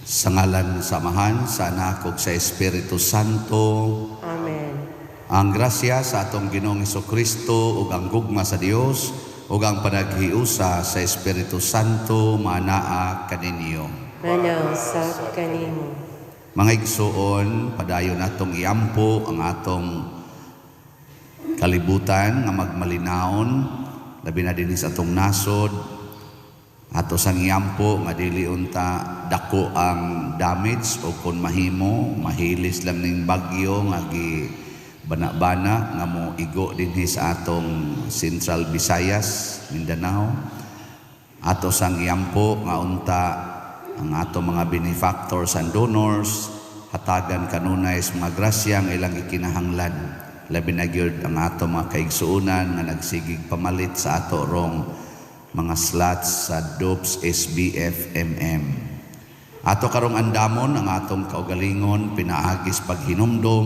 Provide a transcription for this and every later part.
Sa ngalan sa Amahan, sa Anak ug sa Espiritu Santo. Amen. Ang grasya sa atong Ginoong Kristo ug ang gugma sa Dios ug ang panaghiusa sa Espiritu Santo maanaa kaninyo. Manaw sa kanimo. Mga igsuon, padayon natong iampo ang atong kalibutan nga magmalinawon, labi na dinhi sa atong nasod. Ato sang iampo nga dili unta dako ang damage o kung mahimo mahilis lang ning bagyo nga gi bana-bana nga mo igo dinhi sa atong Central Visayas, Mindanao. Ato sang iampo nga unta ang atong mga benefactors and donors hatagan kanunay sa mga grasya nga ilang gikinahanglan. Labi na gyud ang atong mga kaigsuonan nga nagsigig pamalit sa ato rong mga slots sa DOPS SBF MM. Ato karong andamon ang atong kaugalingon pinaagis paghinumdom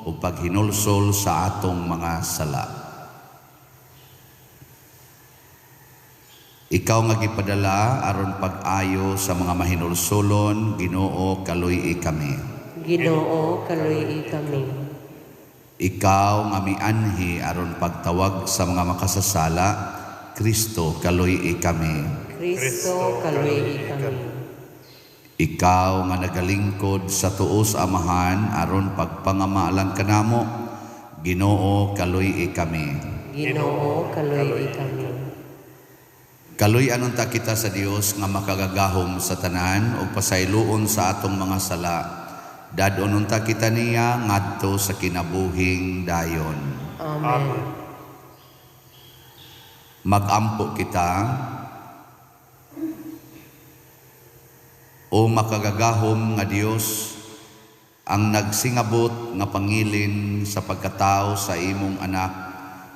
o paghinulsol sa atong mga sala. Ikaw nga gipadala aron pag-ayo sa mga mahinulsolon, Ginoo, kaluy-i kami. Ginoo, kaluy-i kami. Ikaw nga mianhi aron pagtawag sa mga makasasala, Kristo, kaluy-i kami. Kristo, kaluy-i kami. Ikaw nga nagalingkod sa tuo sa Amahan aron pagpangamalang kanamo, Ginoo, kaluy-i kami. Ginoo, kaluy-i kami. Kaluy-an unta kita sa Dios nga makagagahom sa tanan ug pasayloon sa atong mga sala. Dad-on unta kita niya ngadto sa kinabuhing dayon. Amen. Magampo kita. O makagagahom nga Dios, ang nagsingabot nga pangilin sa pagkatao sa imong anak,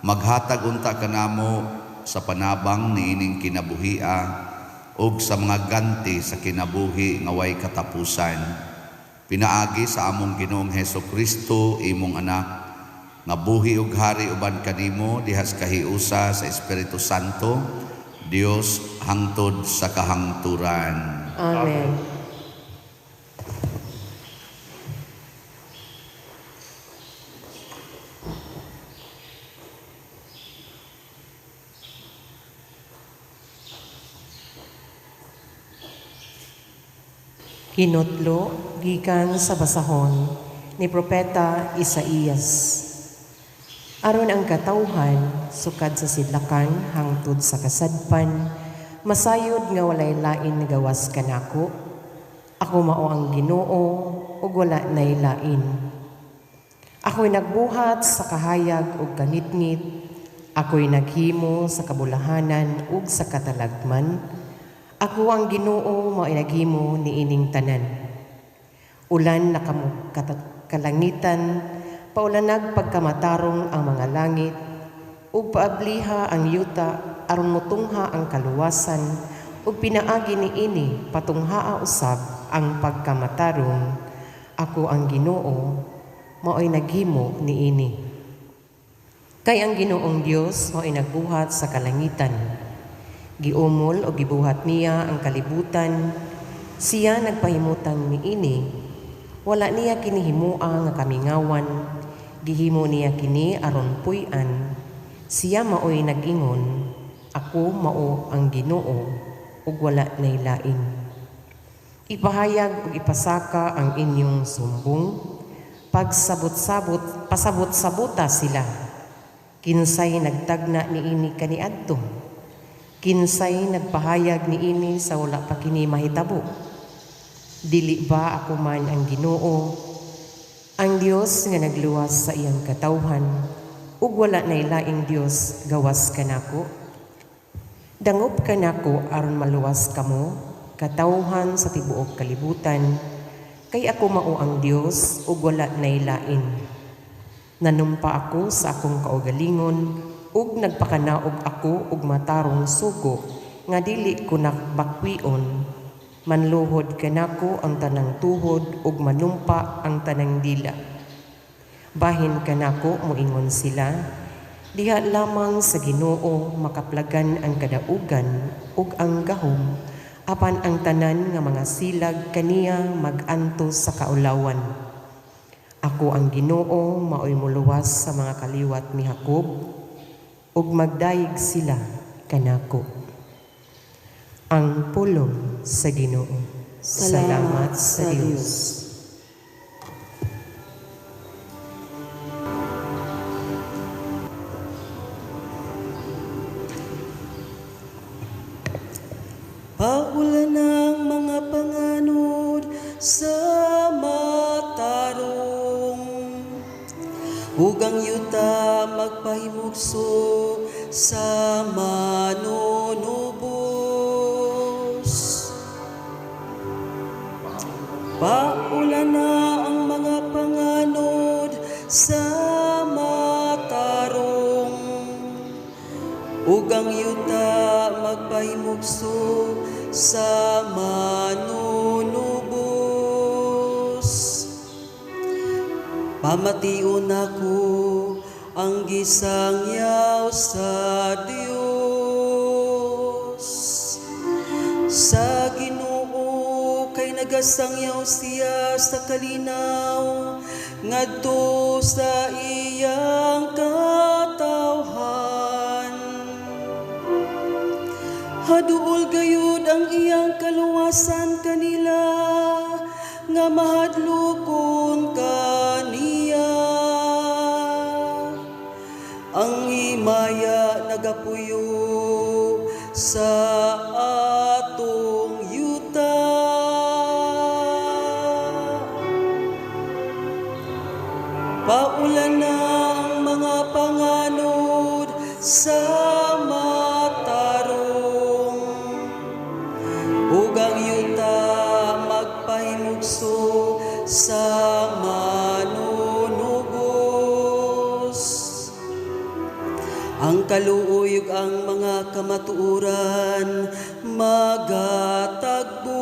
maghatag unta kanamo sa panabang niining kinabuhia ug sa mga ganti sa kinabuhi nga way katapusan. Pinaagi sa among Ginoong Heso Kristo, imong anak, nga buhi ug hari uban kanimo dihas kahiusa sa Espiritu Santo, Dios hangtod sa kahangturan. Amen. Kinutlo gikan sa basahon ni Propeta Isaías. Aron ang katawhan sukad sa sidlakan hangtod sa kasadpan, masayod nga walay lain gawas kanako. Ako mao ang Ginoo ug wala nay lain. Ako'y nagbuhat sa kahayag ug kangitngit, ako'y naghimo sa kabulahanan ug sa katalagman. Ako ang Ginoo mao'y naghimo niining tanan. Ulan na kamo kalangitan, paulanag pagkamatarong ang mga langit, ug paabliha ang yuta aron motungha ang kaluwasan, ug pinaagi niini patunghaa usab ang pagkamatarong. Ako ang Ginoo mao'y naghimo niini. Kay ang Ginoong Dios mao'y nagbuhat sa kalangitan. Giumol o gibuhat niya ang kalibutan, siya nagpahimutang niini. Wala niya kinihimua nga kamingawan, gihimo niya kini aron puy-an. Siya maoy nag-ingon, ako mao ang Ginoo, ug wala nay lain. Ipahayag ug ipasaka ang inyong sumbong, pagsabot-sabot, pasabot-sabota sila. Kinsay nagtagna niini kaniadto? Kinsay nagpahayag niini sa wala pa kini mahitabo? Dili ba ako man ang Ginoo, ang Dios nga nagluwas sa iyang katawhan, ug wala nay laing Dios gawas kanako? Dangop kanako aron maluwas kamo, katawhan sa tibuok kalibutan, kay ako mao ang Dios ug wala nay lain. Nanumpa ako sa akong kaugalingon, ug nagpakanaog ako og matarong sugo nga dili ko nakbakwion. Manluhod kanako ang tanang tuhod ug manumpa ang tanang dila. Bahin kanako moingon sila, diha lamang sa Ginoo makaplagan ang kadaugan ug ang gahom Apan ang tanan nga mga silag kaniya mag-antos sa kaulawan. Ako ang Ginoo, maoy moluwas sa mga kaliwat ni Jacob, ug magdayeg sila kanako. Ang pulong sa Ginoo. Salamat sa Dios. Paulan ang mga panganod sa matarong, ug ang yuta magpahimugso sa manunubos. Paulan na ang mga panganod sa matarong, ug ang yuta magpahimugso sa manunubos. Pamation ako ang gisangyaw sa Dios. Sa Ginoo kay nagasangyaw siya sa kalinaw ngadto sa iyang katawhan. Haduol gayud ang iyang kaluwasan kanila nga mahadlokon kaniya. Ang himaya nagapuyo sa atong yuta. Paulan na ang mga panganod sa matarong, ug ang yuta magpahimugso sa manunubos. Ang kaluoy ug ang mga kamatuoran magatagbo.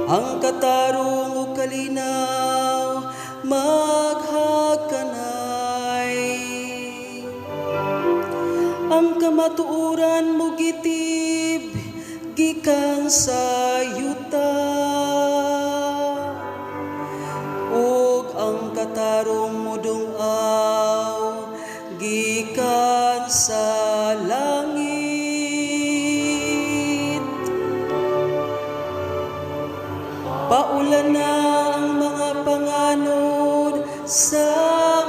Ang katarong ug kalinaw maghagkanay. Ang kamatuoran mogitib gikan sa yuta, ug ang katarong modung-aw gikan sa langit. Paulan na ang mga panganod sa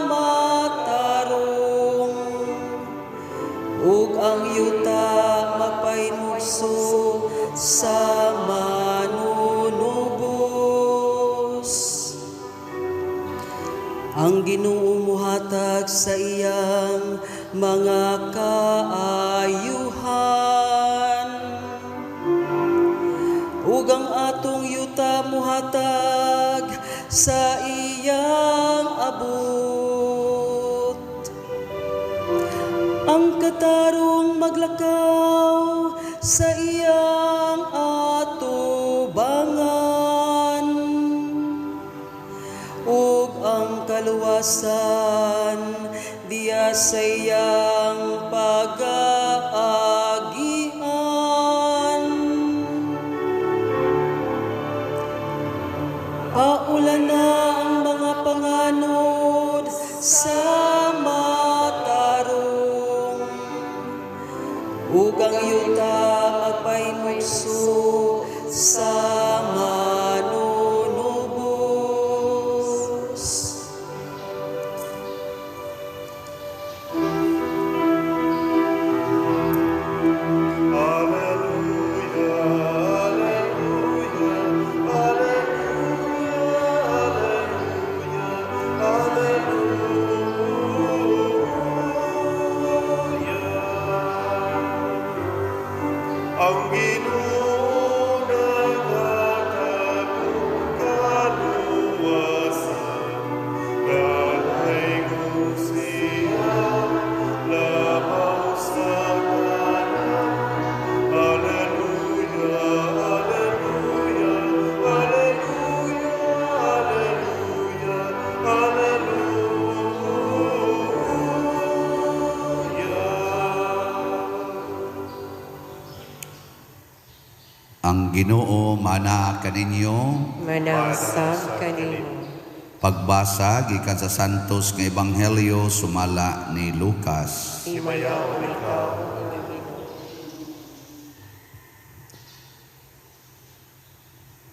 matarong, ug ang yuta magpahimugso sa manunubos. Ang Ginoo muhatag sa iyang mga kaayuhan, ug ang atong yuta muhatag sa iyang abot. Ang katarong maglakaw sa iyang atubangan, ug ang kaluwasan diya sa iyang pag-aagian. Paulan na ang mga panganod sa matarong, ug ang yuta magpahimugso sa manunubos. Alleluia, alleluia, alleluia, alleluia, alleluia. Ang Ginoo naghatag og kaluwasan, Nagaygon siya labaw sa tanan. Alleluia, alleluia, alleluia, alleluia, alleluia. Ang Ginoo mana kaninyo. Manasab kanimo. Pagbasa gikan sa Santos nga Ebanghelyo sumala ni Lucas. Himayaon ikaw, Ginoo.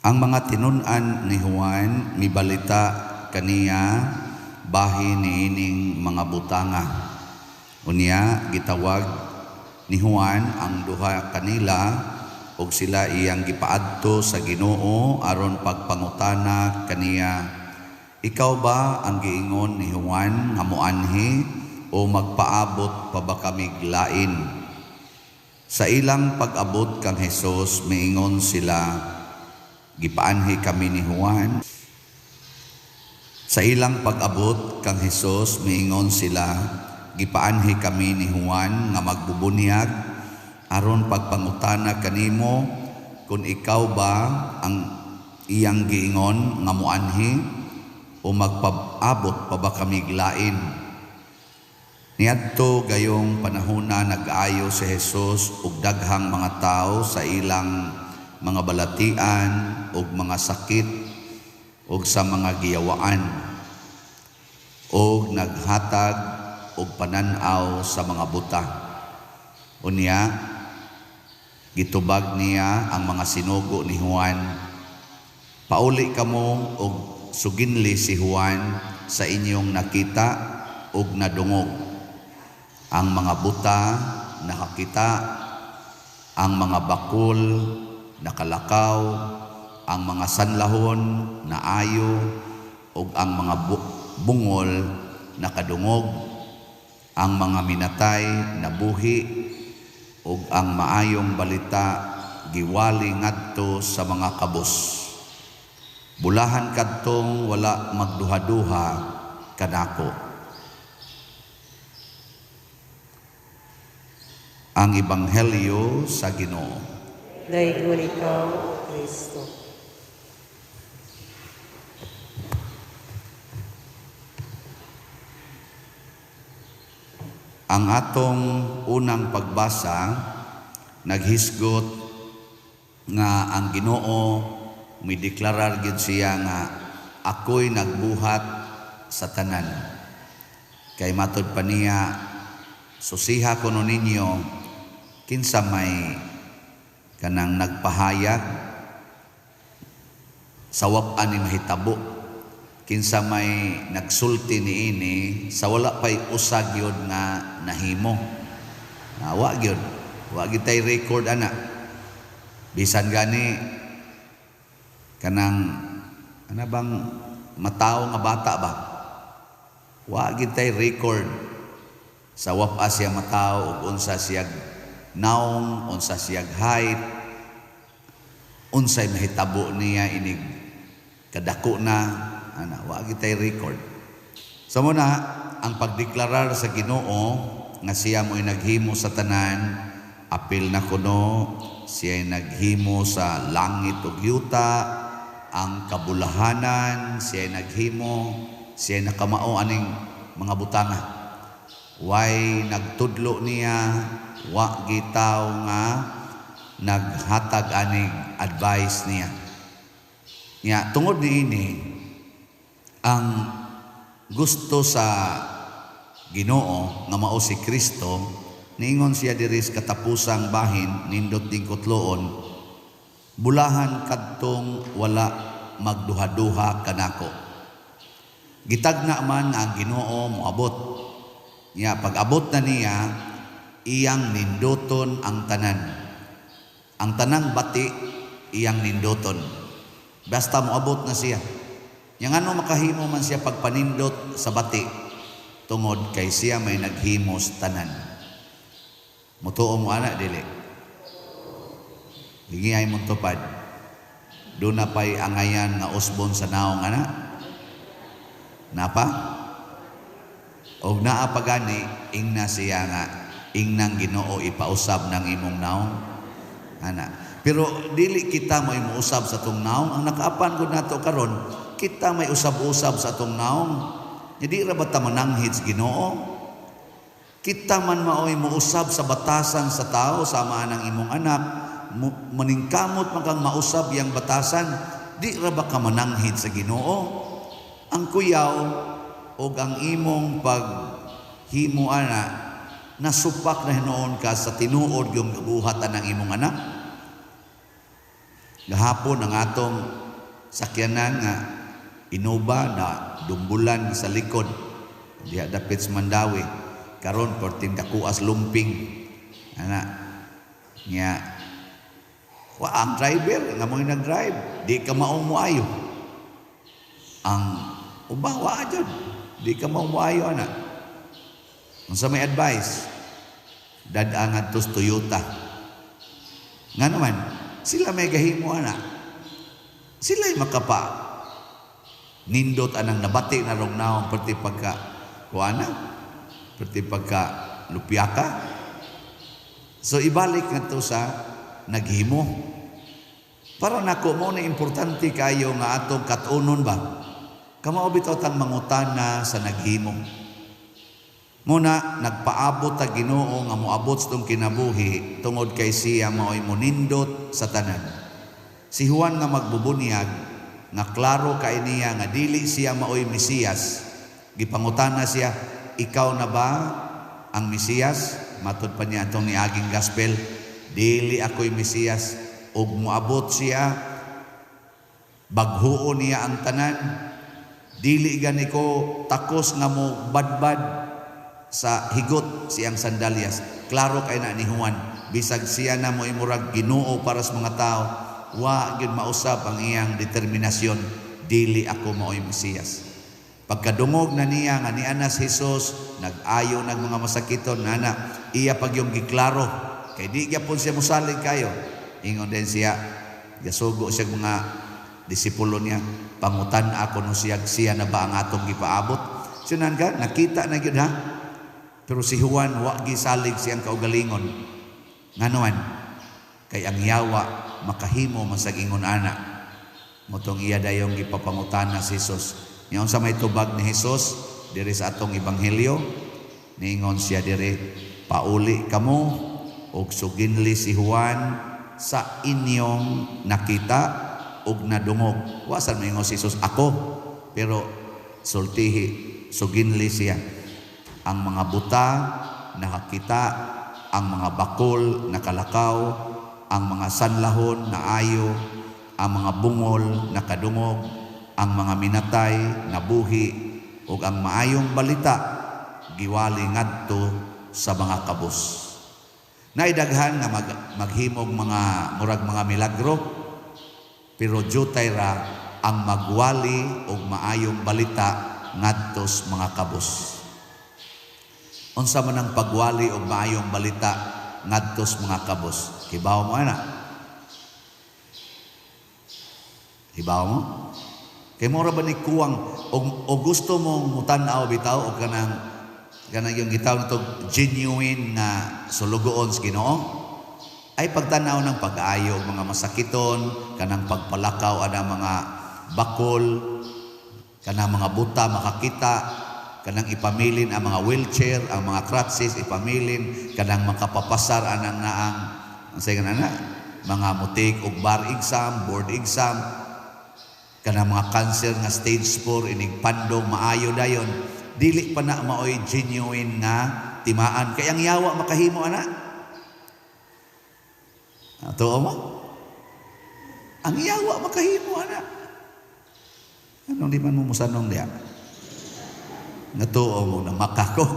Ang mga tinun-an ni Juan mibalita kaniya bahin niining mga butanga. Unya gitawag ni Juan ang duha kanila ug sila iyang gipaadto sa Ginoo aron pagpangutana kaniya, ikaw ba ang giingon ni Juan nga moanhi o magpaabot pa ba kamig lain? Sa ilang pag-abot kang Hesus, miingon sila, gipaanhi kami ni Juan. Sa ilang pag-abot kang Hesus, miingon sila, gipaanhi kami ni Juan nga magbubunyag aron pagpangutana kanimo kung ikaw ba ang iyang giingon nga moanhi o magpaabot pa ba kamig lain. Niadto gayong panahona nag-ayo si Hesus og daghang mga tawo sa ilang mga balatian ug mga sakit ug sa mga giyawaan ug naghatag og panan-aw sa mga buta. Unya gitubag niya ang mga sinugo ni Juan, pauli kamo og suginli si Juan sa inyong nakita ug nadungog. Ang mga buta nakakita, ang mga bakul nakalakaw, ang mga sanlahon naayo, ug ang mga bungol nakadungog, ang mga minatay nabuhi, ug ang maayong balita giwali ngadto sa mga kabus. Bulahan kadtong wala magduha-duha kanako. Ang Ebanghelyo sa Ginoo. Daygon ikaw, Kristo. Ang atong unang pagbasa naghisgot nga ang Ginoo mideklarar gyud siya nga ako'y nagbuhat sa tanan. Kay matud pa niya, susiha kuno ninyo kinsa may kanang nagpahayag sa wap-an ni mahitabo, kinsa may nagsulti niini sa wala pay usa gyud nga nahimo. Wa gyud, wa gyud tay record ana. Bisan gani kanang ana bang matawo nga bata ba, wa gyud tay record sa wap-a siya matawo ug unsa siya naong, unsa siya height, unsay mahitabo niya inig kadako na ana, wa gyud tay record. So muna ang pagdeklarar sa Ginoo nga siya mo'y naghimo sa tanan, apil na kuno siya naghimo sa langit ug yuta, ang kabulahanan siya naghimo, siya nakamao aning mga butanga. Way nagtudlo niya, wa gitaw nga naghatag aning advice niya. Nya tungod niini ang gusto sa Ginoo nga mao si Kristo, niingon siya diri sa katapusang bahin nindot ding kutloon, bulahan kadtong wala magduha-duha kanako. Gitagna man ang Ginoo moabot. Nya pag-abot na niya, iyang nindoton ang tanan. Ang tanang bati iyang nindoton. Basta moabot na siya. Nya ngano makahimo man siya pagpanindot sa bati, tungod kay siya may naghimos tanan. Mutuo mo ana dili. Lingiyay mong tupad. Doon na pa'y angayan nga usbon sa naong ana. Napa? Og naa pa gani, ingna siya nga, ingnang Ginoo ipausab ng imong naong ana. Pero dili kita may muusab sa atong naong. Ang nakaapan gud nato karon, kita may usab-usab sa atong naong. Di ra ba ta mananghid sa Ginoo? Kita man maoy muusab sa batasan sa tao, sama ng imong anak, Maningkamot man kang mausab yang batasan, di ra ba ka mananghid sa Ginoo? Ang kuyaw og ang imong paghimo ana, nasupak na hinuon ka sa tinuod yung buhatan ng imong anak. Gahapon ang atong sakyanan nga Innova na dumbulan sa likod diha dapit sa Mandaue. Karon perting dakuas lumping ana nya, wa ang driver nga mo'y nag-drive, di ka maong moayo. Ang uba wa jud, di ka maong moayo ana. Unsa may advice? Dad-a ngadto sa Toyota. Nga naman sila may gahimo ana, sila'y makapa nindot anang nabati na rong naong perti pagka kuana, perti pagka lupyaka. So ibalik ngadto sa naghimo. Para nako mo na importante kayo nga atong katunon ba, kamao bitaw tang mangutana sa naghimo. Muna nagpaabot ta Ginoo nga moabot sa tong kinabuhi tungod kay siya maoy monindot sa tanan. Si Juan nga magbubunyag, nga klaro kay niya nga dili siya maoy Mesiyas, gipangutana siya, "Ikaw na ba ang Mesiyas?" Matud pa niya atong niaging gospel, "Dili ako'y Mesiyas." Ug moabot siya, baghuon niya ang tanan. "Dili gani ko takos nga mo badbad sa higot siyang sandalyas." Klaro kay na ni Juan, bisag siya na mo imurag Ginoo para sa mga tao, wa gyud mausab ang iyang determinasyon, "Dili ako maoy Mesiyas." Pagkadungog na niya nga ni Anas Jesus nag-ayo nag mga masakiton nana, iya pagyong giklaro kay di gyapon siya mosalig kayo. Ingon din siya, gasugo siya mga disipulo niya, "Pangutan ako no siya, siya na ba ang atong gipaabot?" Sunan ka, nakita na gyud ha. Pero si Juan wa gisalig siyang kaugalingon. Nganuan? Kay ang yawa makahimo man sa ingon ana. Motong iya dayong gipapangutana si Jesus. Ingon sa may tubag ni Jesus diri sa atong ebanghelyo, niingon siya diri, "Pauli kamo og suginli si Juan sa inyong nakita og nadungog." Wa sad moingon si Jesus, "Ako," pero sultihi, suginli siya. Ang mga buta nakakita, ang mga bakol nakalakaw, ang mga sanlahon naayo, ang mga bungol nakadungog, ang mga minatay nabuhi, ug ang maayong balita giwali ngadto sa mga kabus. Naidaghan nga maghimog mga murag mga milagro, pero jutay ra ang magwali og maayong balita ngadto sa mga kabus. Unsa man ang pagwali og maayong balita ngadto sa mga kabus? Hibaw mo ana? Hibaw mo? Kay mura ba ni kuwang og gusto mong mutan-aw bitaw og kanang yung gitawag nato genuine nga sulugoon sa Ginoo? Ay pagtan-aw ng pag-ayo og mga masakiton, kanang pagpalakaw ana mga bakol, kanang mga buta makakita, kanang ipamilin ang mga wheelchair, ang mga crutches ipamilin, kanang makapapasar anang naang ang sayo ana, mga mutik og bar exam, board exam, kanang mga cancer nga stage 4 inig pandong maayo dayon. Dili pa na maoy genuine nga timaan kay ang yawa makahimo ana. Tuo mo? Ang yawa makahimo ana. Anong di man mo musanong diya? Natuo mo na makako.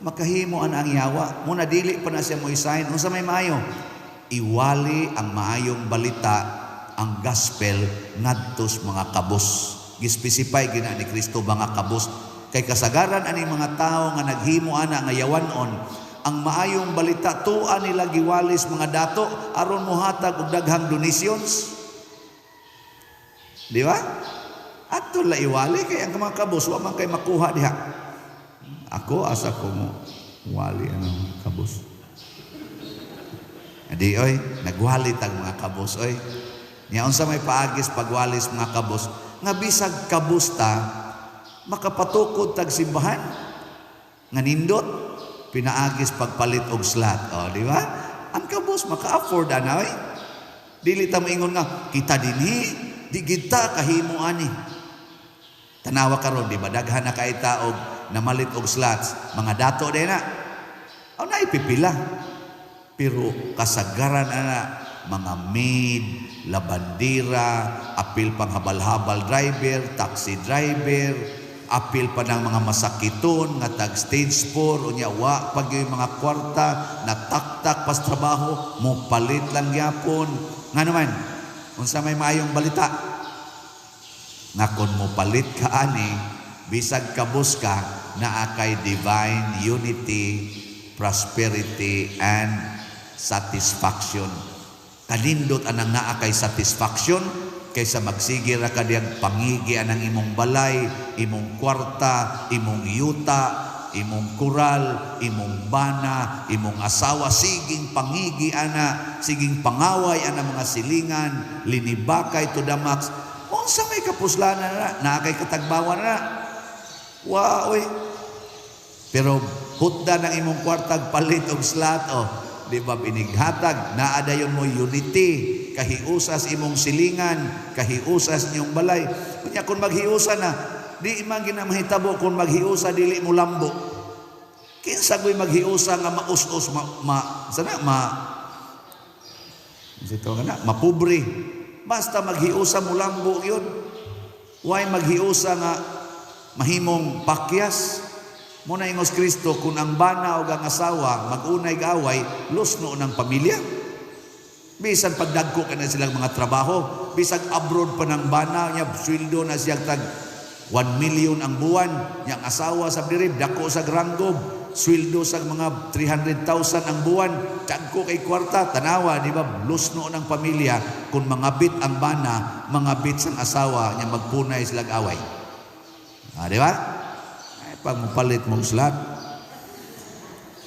Makahimo ana ang yawa. Muna dili pa na siya mo isign. Unsa may maayo? Iwali ang maayong balita, ang gospel ngadto sa mga kabus. Gispesify gina ni Kristo mga kabus. Kay kasagaran ani mga tawo nga naghimo ana nga yawanon, ang maayong balita tua nila giwalis mga dato aron mohatag og daghang donations. Di ba? Ato la iwali kay ang mga kabus wa man kay makuha diha. Ako asa ko mo wali ang kabus. Adi oy, nagwali tag mga kabus oy. Nya unsa may paagis pagwalis mga kabus nga bisag kabus ta makapatukod tag simbahan nga nindot pinaagis pagpalit og slot. O, di ba? Ang kabus maka-afford ana oy. Dili ta moingon nga kita dinhi di kita kahimo ani. Tanawa karon, di ba daghan na kay ta og namalit og slots, mga dato din na. Aw, naipipila. Pero kasagaran ana mga maid, labandira, apil pang habal-habal driver, taxi driver, apil pa ng mga masakiton nga tag stage 4, unya wa pag yung mga kwarta, nataktak pas trabaho, mo palit lang gyapon. Nga naman, unsa may maayong balita? Nga kung mo palit ka ani, bisag kabus ka, naa kay divine unity, prosperity, and satisfaction. Kanindot anang naa kay satisfaction kaysa magsige ra ka diyang pangigi anang imong balay, imong kwarta, imong yuta, imong kural, imong bana, imong asawa, siging pangigi ana, siging pangaway ana mga silingan, linibakay to the max. Unsa may kapuslanan na, naa kay katagbawan na. Wa oy. Pero hutda ng imong kwartag palit og slot oh. Di ba inighatag, naa dayon mo unity, kahiusas imong silingan, kahiusas inyong balay. Kunya kung maghiusa na, di man ginamahitabo kung maghiusa dili mo lambo. Kinsa ko'y maghiusa nga maus-us ma, ma sana ma sito nga na, mapobre. Basta maghiusa mo lambo yun. Why maghiusa nga mahimong pakyas? Muna ingos Kristo, kung ang bana o ang asawa mag-unay gaway, lusno ng pamilya. Bisan pagdagko ka na silang mga trabaho, bisag abroad pa ng bana niya, sweldo na siya tag 1 million ang buwan, niyang asawa sa dirib, dako sa granggob, sweldo sa mga 300,000 ang buwan, dagko kay kwarta, tanawa, di ba, lusno ng pamilya, kung mga bit ang bana, mga bit sang asawa, niya magpunay silang away. Ah, di ba? Ay, pag mupalit mong slot,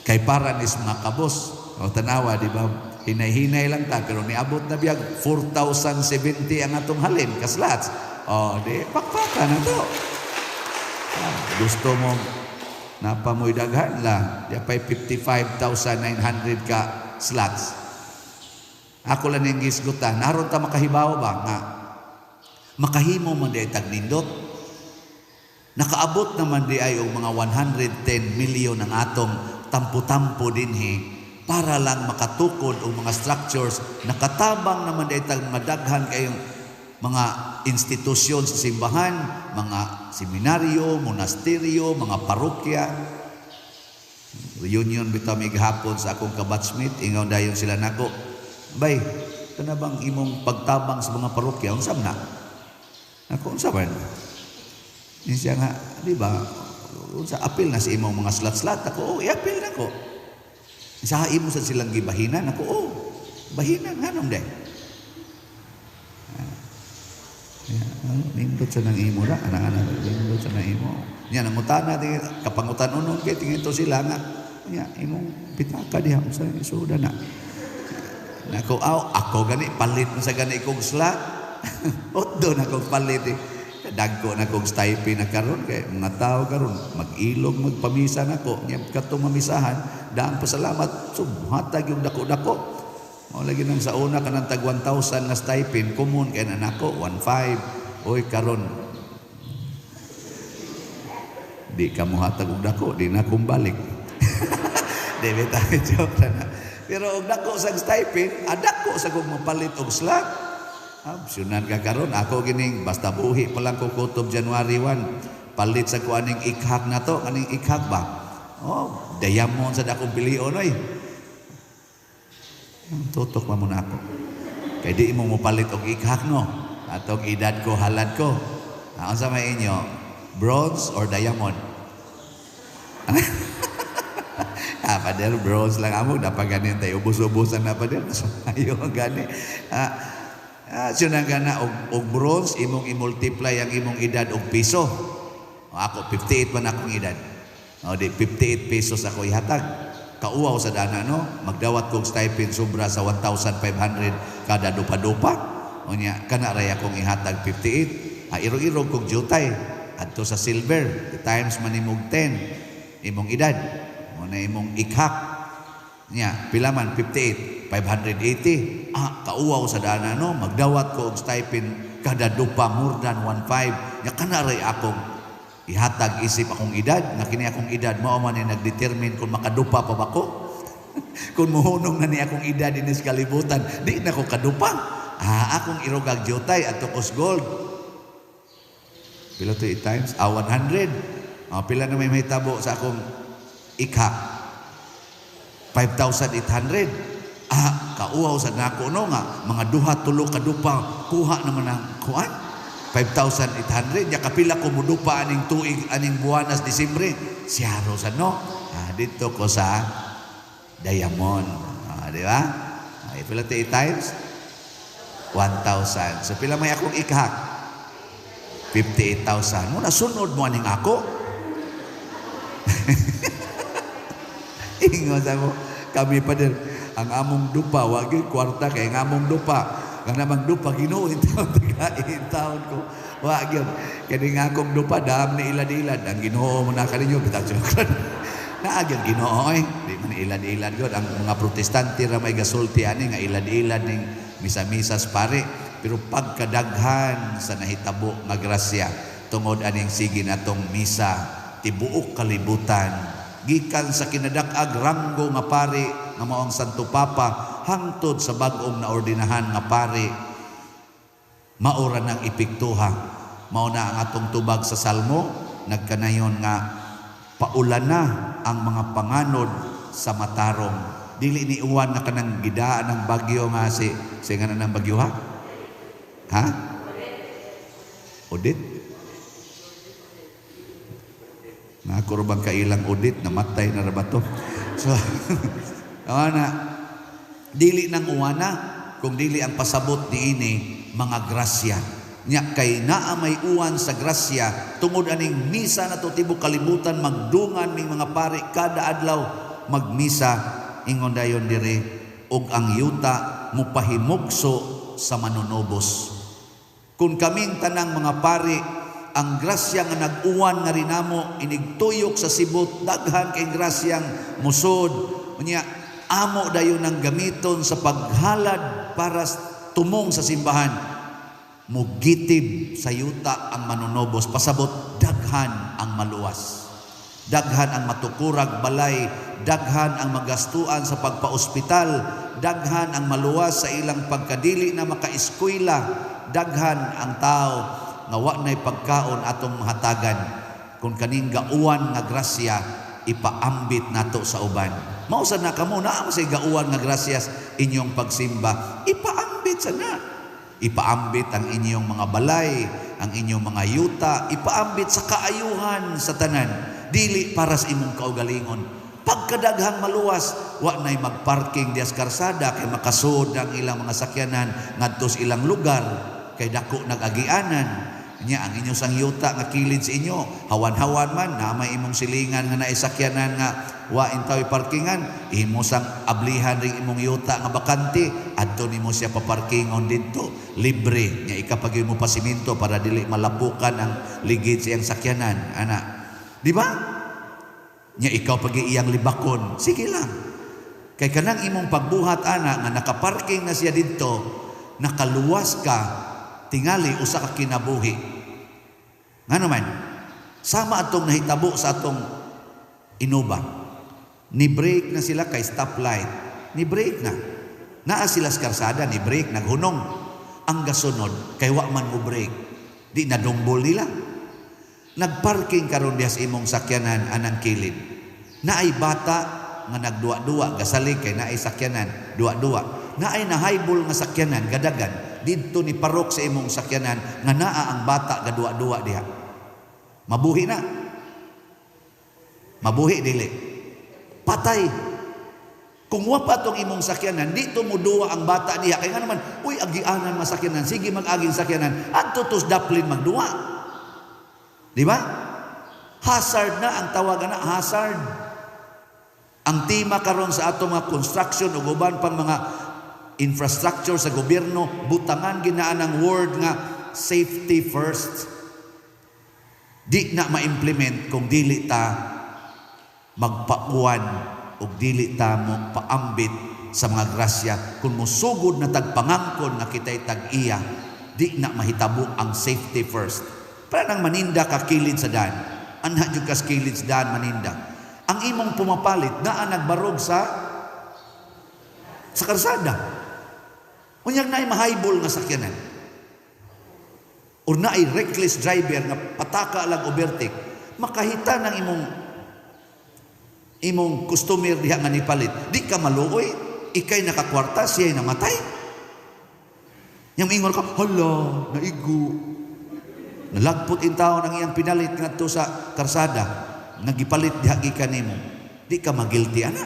kay para nis mga kabos, o tanawa, di ba, hinay-hinay lang ta, pero niabot na biyag 4,070 ang atong halin, ka-slots. O, di, pakpaka na to. Ah, gusto mo, napamoy daghan lang, di pa'y 55,900 ka slots. Ako lang yung gisgutan, naroon ta makahibaw ba nga, makahimo man di ay tagnindot. Nakaabot naman di ay og mga 110 million ang atong tampo-tampo dinhi para lang makatukod og mga structures. Nakatabang naman di ay tag mga daghan kayong mga institusyon sa simbahan, mga seminaryo, monasteryo, mga parokya. Reunion bitaw mi gahapon sa akong kabatchmate, ingaw dayon sila nako. Bay, kana bang imong pagtabang sa mga parokya unsa man na? Ako, unsa man? Ni siya nga, di ba? Unsa apil na sa imong mga slot-slot ako, oh, i-apil na ko. Sa imo sa silang gibahinan ako, oh, bahinan nganong day. Nindot sa nang imo ra, anak-anak, nindot sa nang imo. Nya nangutana tingin kapangutan unon kay tingin to sila nga. Nya imong pitaka diha unsa isuda na. Nako aw, ako gani palit mo sa gani kog slot. Otdo na kog palit eh. Dagko na kog stipend na karon kay mga tao karon mag-ilog magpamisa nako nya katong mamisahan daang pasalamat subhatag yung dako-dako. Mao lagi nang sa una kanang tag 1,000 nga stipend common kay na nako 1,500. Oy karon di ka mohatag og dako, di na kong balik. Di bitaw, joke na na. Pero og dako sa stipend, adako sa kong mapalit og slot. Opsyonan ka karon ako gining basta buhi pa lang ko kutob January 1. Palit sa ko aning ikhak na to, aning ikhak ba? Oh, diamond sa dakong pilion oy. Tutok pa muna ako. Kay di mo mopalit og ikhak no. Atong edad ko, halad ko. Unsa may inyo? Bronze or diamond? Ah, pader, bronze lang amo. Dapat ganin tayo. Ubus-ubusan na pader. Mas maayo ang gani. Siya na gana, og bronze, imong i-multiply ang imong edad og piso. O, ako, 58 man akong edad. O, di, 58 pesos ako ihatag. Kauwaw sa dana, no? Magdawat kong stipend sobra sa 1,500 kada dupa-dupa. O niya, kana ray akong ihatag 58. Ah, irog-irog kong jutay. Adto sa silver, times man imong 10, imong edad. O na imong ikhak. Niya, pila man, 58. 580. Ah, kauwaw sa dana no, magdawat ko og stipend kada dupa more than 1.5. Nya kana ray akong ihatag isip akong edad, nga kini akong edad mao man ni nagdetermine kung makadupa pa ba ko. Kung muhunong na ni akong edad dinis kalibutan, di na ko kadupa. Ah, akong irugag jutay adto kos gold. Pila to times? Ah, 100. Ah, pila na may mahitabo sa akong ikha? 5,800. Ah, kauwaw sa nako no nga mga duha tulo ka dupa kuha naman ang kuan. 5,800 nya kapila ko mudupa aning tuig aning buwanas Disyembre. Siyaro sa no. Ah, dito ko sa diamond. Ah, di ba? Ay, pila to times? 1,000. So pila may akong ikhak? 58,000. Muna sunod mo aning ako. Ingon sa mo, kami pa din, ang among dupa, wagi kwarta kay ang among dupa. Kang namang dupa, Ginoo, in taon ko. Wagi yun. Kaya nga akong dupa, dam ni ilad-ilad. Ang Ginoo mo na kaninyo, bitang sukran. Naagyan Ginoo, eh. Di man ilad-ilad yun. Ang mga Protestante ra may gasulti ani nga ilad-ilad ning misa-misas pare. Pero pagkadaghan sa nahitabo nga grasya, tungod aning sige natong misa, tibuok kalibutan, gikan sa kinadak-ag ranggo nga pare nga mao ang Santo Papa hangtod sa bag-ong naordinahan nga pare, maura ng epektuha. Mao na ang atong tubag sa Salmo, nagkanayon nga paulan na ang mga panganod sa matarong. Dili ni uwan nga kanang gidaan ng bagyo nga si nga na ng bagyo ha? Ha? Odit? Nako bang kailang audit, namatay na ra ba to? So, ana, dili nang uwana, kung dili ang pasabot niini mga grasya. Nya kay naa may uwan sa grasya, tungod aning misa na to tibuok kalibutan, magdungan ning mga pari kada adlaw magmisa, ingon dayon dire, og ang yuta mupahimugso sa manunubos. Kung kaming tanang mga pari, ang grasya nga nag-uwan nga rinamo inigtuyok sa sibot, daghan kay grasyang musod. Unya amo dayon ang gamiton sa paghalad para tumong sa simbahan. Mugitib sa yuta ang manunobos, pasabot daghan ang maluwas. Daghan ang matukurag balay, daghan ang magastuan sa pagpaospital, daghan ang maluwas sa ilang pagkadili na makaeskwela, daghan ang tao nga wa na'y pagkaon atong mahatagan. Kung kaning gauwan nga grasya ipaambit nato sa uban. Mao sa na kamo naa mo say gauwan nga grasyas inyong pagsimba, ipaambit sa na. Ipaambit ang inyong mga balay, ang inyong mga yuta, ipaambit sa kaayuhan sa tanan, dili para sa imong kaugalingon. Pagkadaghang maluwas, wa na'y magparking dias karsada kay makasud ang ilang mga sakyanan ngadto sa ilang lugar kay dako nag-agianan. Nya ang inyo sang yuta nga kilid sa inyo, hawan-hawan man na may imong silingan nga naisakyanan nga wa intaw parkingan, imo sang ablihan ring imong yuta nga bakante, adto nimo siya paparkingon didto, libre. Nya ikapagyo mo pasiminto para dili malapukan ang ligid sa iyang sakyanan, ana. Di ba? Nya ikaw pag iyang libakon, sige lang. Kay kanang imong pagbuhat ana nga nakaparking na siya didto, nakaluwas ka tingali usa ka kinabuhi. Ngano man, sama atong nahitabo sa atong Innova. Ni break na sila kay stoplight. Ni break na. Naa sila sa karsada, ni break, naghunong. Ang gasunod, kay wa man mo break. Di nadungbol nila. Nagparking karon diha sa imong sakyanan anang kilid. Naay bata nga nagduwa-duwa, gasalig kay naay sakyanan, duwa-duwa. Naay nahaybol nga sakyanan, gadagan. Didto ni parok sa imong sakyanan nga naa ang bata gaduwa-duwa diha. Mabuhi na. Mabuhi dili. Patay. Kung wa pa tong imong sakyanan, dito mo duwa ang bata diha. Kay nga naman, uy, agianan masakyanan, sige mag-aging sakyanan, adto tos daplin magduwa. Di ba? Hazard na ang tawagan na, hazard. Ang tema karon sa atong mga construction ug uban pang mga infrastructure sa gobyerno, butangan ginaan ang word nga safety first. Di na ma-implement kung dili ta magpauwan o dili ta mo paambit sa mga grasya kung musugod na tag pangangkon nga kita'y tag-iya, di na mahitabo ang safety first. Para nang maninda ka kilid sa daan. Anha jud kas kilid sa daan maninda. Ang imong pumapalit naa nagbarog sa karsada. Unyag naay mahaybol nga sakyanan. Or naay reckless driver nga pataka lang overtake, makahita ng imong imong customer diha nga nipalit. Di ka maluoy, ikay nakakwarta, siya'y namatay. Yang ingon ka, "Hala, naigo." Nalagpot in tao ng iyang pinalit ngadto sa karsada, nagipalit diha gikan nimo. Di ka magilty ana.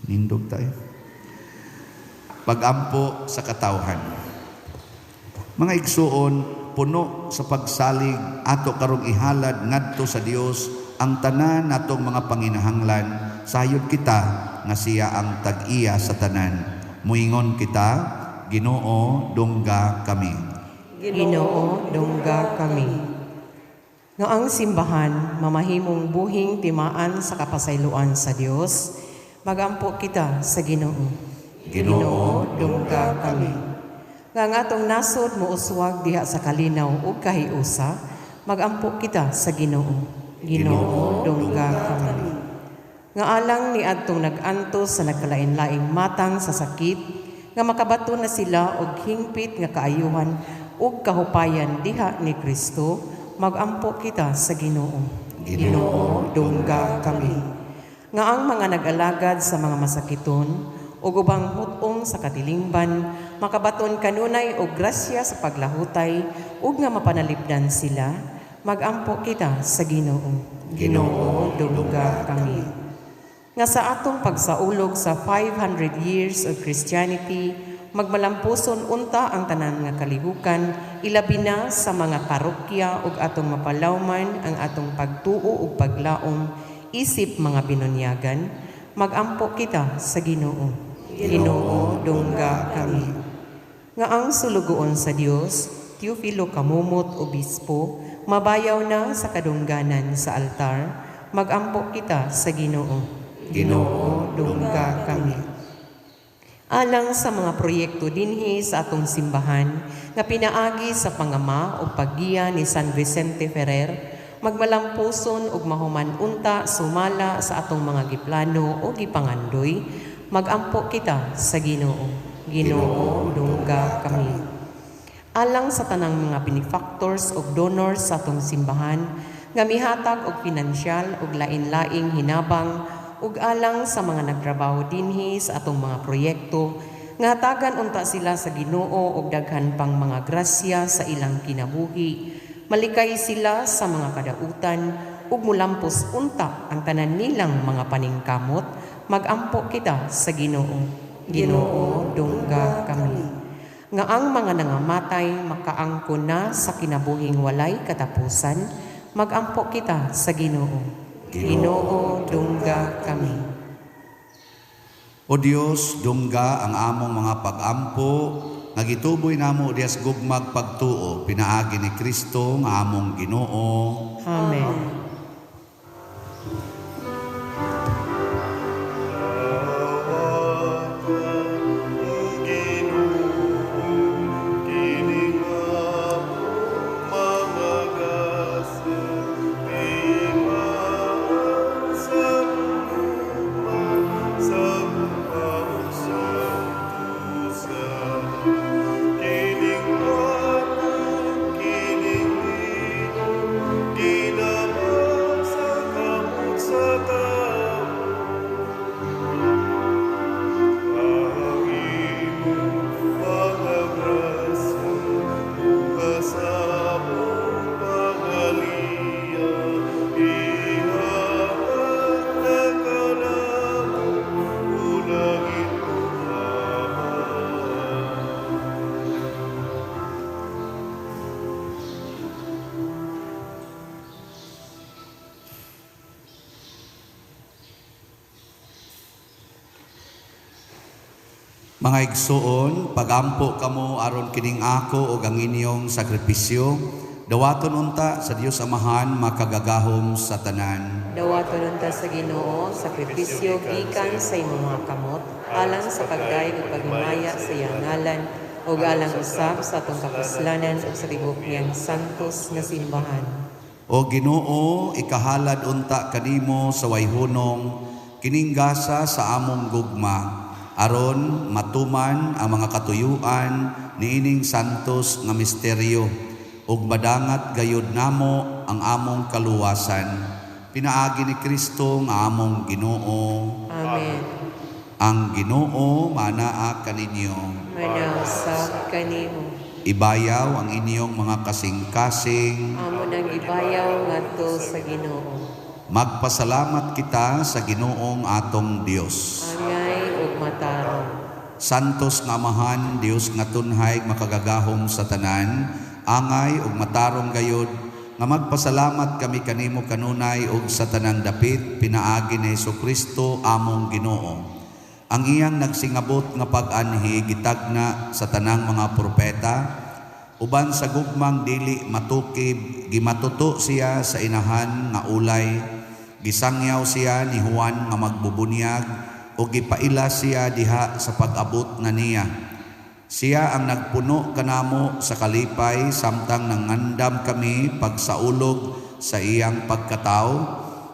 Nindog tayo. Pagampo sa katawhan. Mga igsuon, puno sa pagsalig ato karong ihalad ngadto sa Dios ang tanan natong mga panginahanglan, sayod kita nga siya ang tag-iya sa tanan. Muingon kita, Ginoo, dungga kami. Ginoo, dungga kami. Nga ang simbahan mamahimong buhing timaan sa kapasayloan sa Dios, magampo kita sa Ginoo. Ginoo, dungga kami. Nga ang atong nasod mouswag diha sa kalinaw ug kahiusa, magampo kita sa Ginoo. Ginoo, dungga kami. Nga alang ni adtong nag-antos sa nagkalain-laing matang sa sakit, nga makabato na sila og hingpit nga kaayuhan ug kahupayan diha ni Kristo, magampo kita sa Ginoo. Ginoo, dungga kami. Nga ang mga nag-alagad sa mga masakiton ug ubang hut-ong sa katilingban makabaton kanunay og grasya sa paglahutay ug nga mapanalipdan sila, magampo kita sa Ginoo. Ginoo, dungga kami. Nga sa atong pagsaulog sa 500 years of Christianity, magmalampuson unta ang tanan nga kalihukan, ilabi na sa mga parokya ug atong mapalawman ang atong pagtuo ug paglaom isip mga binunyagan, magampo kita sa Ginoo. Ginoo, dungga kami. Nga ang sulugoon sa Dios, Teofilo Camomot Obispo, mabayaw na sa kadungganan sa altar, magampo kita sa Ginoo. Ginoo, dungga kami. Alang sa mga proyekto dinhi sa atong simbahan nga pinaagi sa pangama o paggiya ni San Vicente Ferrer, magmalampuson ug mahuman unta sumala sa atong mga giplano o gipangandoy, magampo kita sa Ginoo. Ginoo, dungga kami. Alang sa tanang mga benefactors ug donors sa atong simbahan nga mihatag og pinansyal ug lain-laing hinabang, ug alang sa mga nagtrabaho dinhi sa atong mga proyekto, nga hatagan unta sila sa Ginoo og daghan pang mga grasya sa ilang kinabuhi, malikay sila sa mga kadautan ug mulampos unta ang tanan nilang mga paningkamot, magampo kita sa Ginoo. Ginoo, dungga kami. Nga ang mga nangamatay makaangkon na sa kinabuhing walay katapusan, magampo kita sa Ginoo. Ginoo, dungga kami. O Dios, dungga ang among mga pag-ampo nga gituboy namo diha sa gugmag pagtuo pinaagi ni Kristo nga among Ginoo. Amen. Mga igsuon, pagampo kamo aron kining ako ug ang inyong sakripisyo, dawaton unta sa Dios Amahan makagagahom sa tanan. Dawaton unta sa Ginoo sakripisyo gikan sa imong mga kamot alang sa pagdayeg ug paghimaya sa iyang ngalan ug alang usab sa atong kapuslanan ug sa tibuok niyang santos nga simbahan. O Ginoo, ikahalad unta kanimo sa wayhunong kining gasa sa among gugma aron matuman ang mga katuyuan niining santos nga misteryo ug madangat gayud namo ang among kaluwasan pinaagi ni Kristo nga among Ginoo. Amen. Ang Ginoo manaa kaninyo. Manausab kanimo. Ibayaw ang inyong mga kasing-kasing. Amo nang ibayaw ngadto sa Ginoo. Magpasalamat kita sa Ginoong atong Dios. Angay ug matarong. Santos nga Amahan, Dios nga tunhay makagagahom sa tanan, angay ug matarong gayod nga magpasalamat kami kanimo kanunay ug sa tanang dapit pinaagi ni Hesukristo among Ginoo. Ang iyang nagsingabot nga pag-anhi gitagna sa tanang mga propeta, uban sa gugmang dili matukib gimatuto siya sa inahan nga ulay, gisangyaw siya ni Juan nga magbubunyag o gipaila siya diha sa pag-abot na niya. Siya ang nagpuno kanamo sa kalipay samtang nangandam kami pagsaulog sa iyang pagkatao,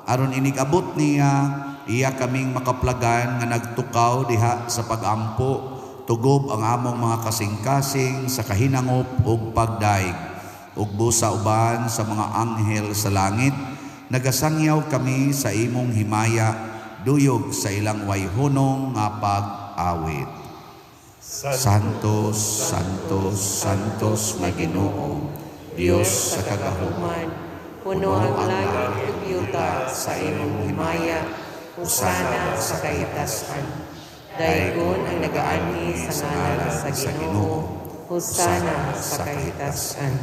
aron inig-abot niya iya kaming makaplagan nga nagtukaw diha sa pag-ampo, tugob ang among mga kasing-kasing sa kahinangop ug pagdaig. Ug busa uban sa mga anghel sa langit, nagasangyaw kami sa imong himaya, duyog sa ilang wayhunong nga pag-awit. Santos, Santos, Santos nga Ginoo, Dios sa kagahuman, puno ang langit ug yuta sa imong himaya, hosana sa kahitasan. Daygon ang nagaanhi sa ngalan sa Ginoo, hosana sa kahitasan.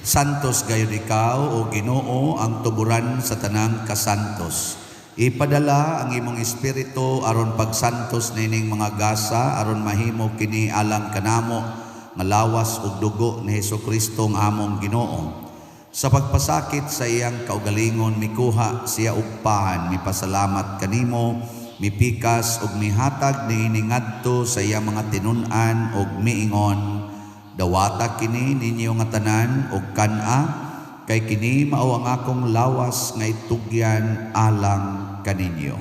Santos gayud ikaw, o Ginoo, ang tuburan sa tanang kasantos. Ipadala ang imong espiritu aron pagsantos nining mga gasa aron mahimo kini alang kanamo nga lawas ug dugo ni Hesukristo ang among Ginoo. Sa pagpasakit sa iyang kaugalingon mikuha siya og pan, mipasalamat kanimo, mipikas ug mihatag niini ngadto sa iyang mga tinun-an ug miingon, dawata kini ninyo nga tanan ug kan-a, kay kini mao ang akong lawas nga itugyan alang kaninyo.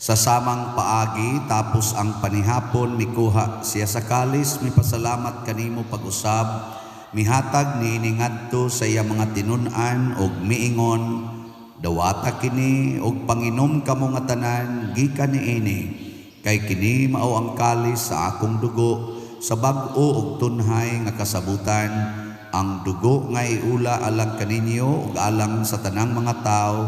Sa samang paagi, tapos ang panihapon, mikuha siya sa kalis, mipasalamat kanimo pag-usab, mihatag niini ngadto sa iya mga tinun-an og miingon, dawata kini og panginom kamo nga tanan gikan niini, kay kini mao ang kalis sa akong dugo, sa bag-o og tunhay nga kasabutan, ang dugo nga iula alang kaninyo ug alang sa tanang mga tawo,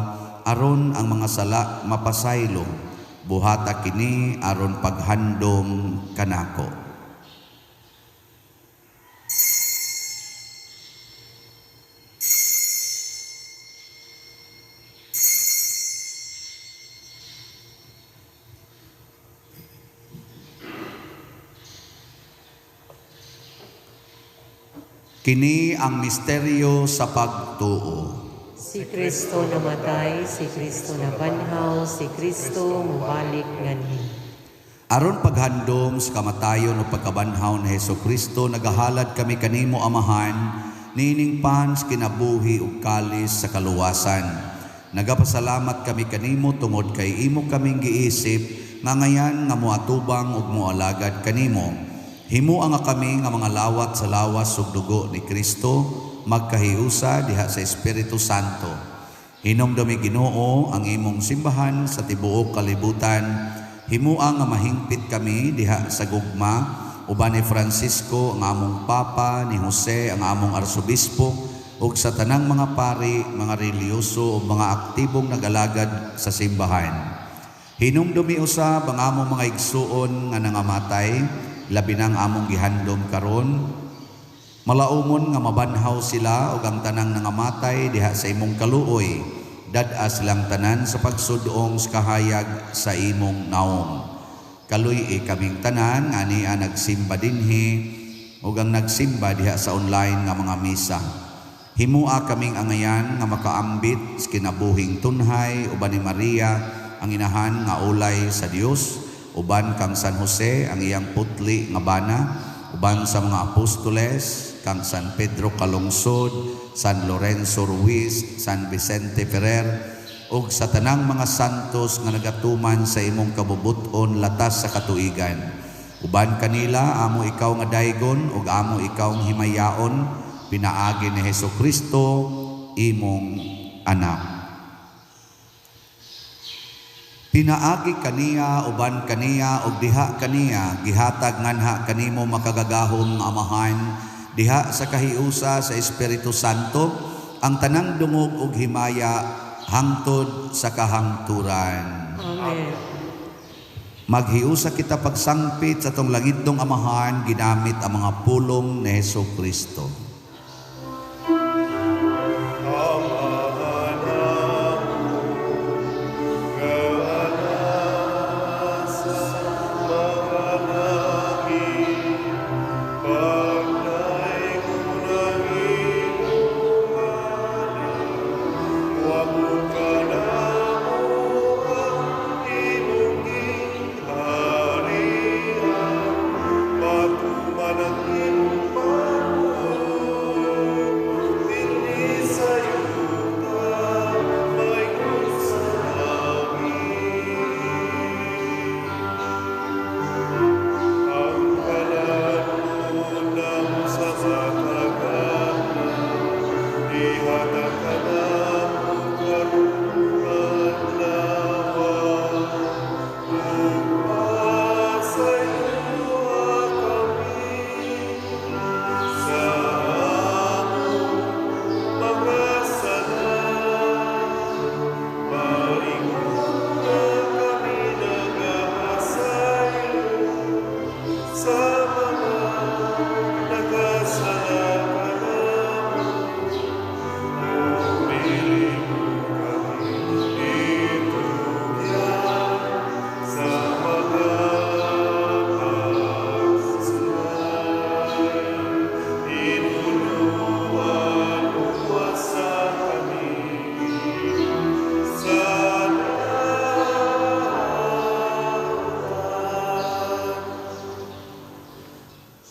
aron ang mga sala mapasaylo. Buhata kini aron paghandom kanako. Kini ang misteryo sa pagtuo. Si Kristo namatay, si Kristo nabanhaw, si Kristo mubalik nganhi. Aron paghandom sa kamatayon o pagkabanhaw ni Hesukristo, nagahalad kami kanimo Amahan, niining pans kinabuhi ug kalis sa kaluwasan. Nagapasalamat kami kanimo tungod kay imo kaming giisip nga ngayan nga moatubang ug moalagad kanimo. Himua nga kami nga mga lawat sa lawas ug dugo ni Kristo, magkahiusa diha sa Espiritu Santo. Hinumdumi Ginoo ang imong simbahan sa tibuok kalibutan. Himua nga mahingpit kami diha sa gugma uban ni Francisco ang among Papa, ni Jose ang among Arsobispo, ug sa tanang mga pari, mga relihiyoso ug mga aktibong nagalagad sa simbahan. Hinumdumi usab ang among mga igsuon nga nangamatay, labi nang among gihandom karon. Malaumon nga mabanhaw sila ug ang tanang nangamatay diha sa imong kaluoy, dad-a silang tanan sa pagsudong sa kahayag sa imong naong. Kaluy-i kaming tanan nga ania nagsimba dinhi ug ang nagsimba diha sa online nga mga misa. Himua kaming angayan nga makaambit sa kinabuhing tunhay uban ni Maria ang inahan nga ulay sa Dios, uban kang San Jose ang iyang putli nga bana, uban sa mga apostoles kang San Pedro Calungsod, San Lorenzo Ruiz, San Vicente Ferrer, ug sa tanang mga santos nga nagatuman sa imong kabubut-on latas sa katuigan. Uban kanila amo ikaw nga daygon ug amo ikaw nga himayaon, pinaagi ni Hesus Kristo imong anak. Pinaagi kaniya, uban kaniya, ug diha kaniya, gihatag nganha kanimo makagagahom nga Amahan, diha sa kahiusa sa Espiritu Santo, ang tanang dungog ug himaya hangtod sa kahangturan. Amen. Maghiusa kita pagsangpit sa atong langitnong Amahan, ginamit ang mga pulong ni Hesus Kristo.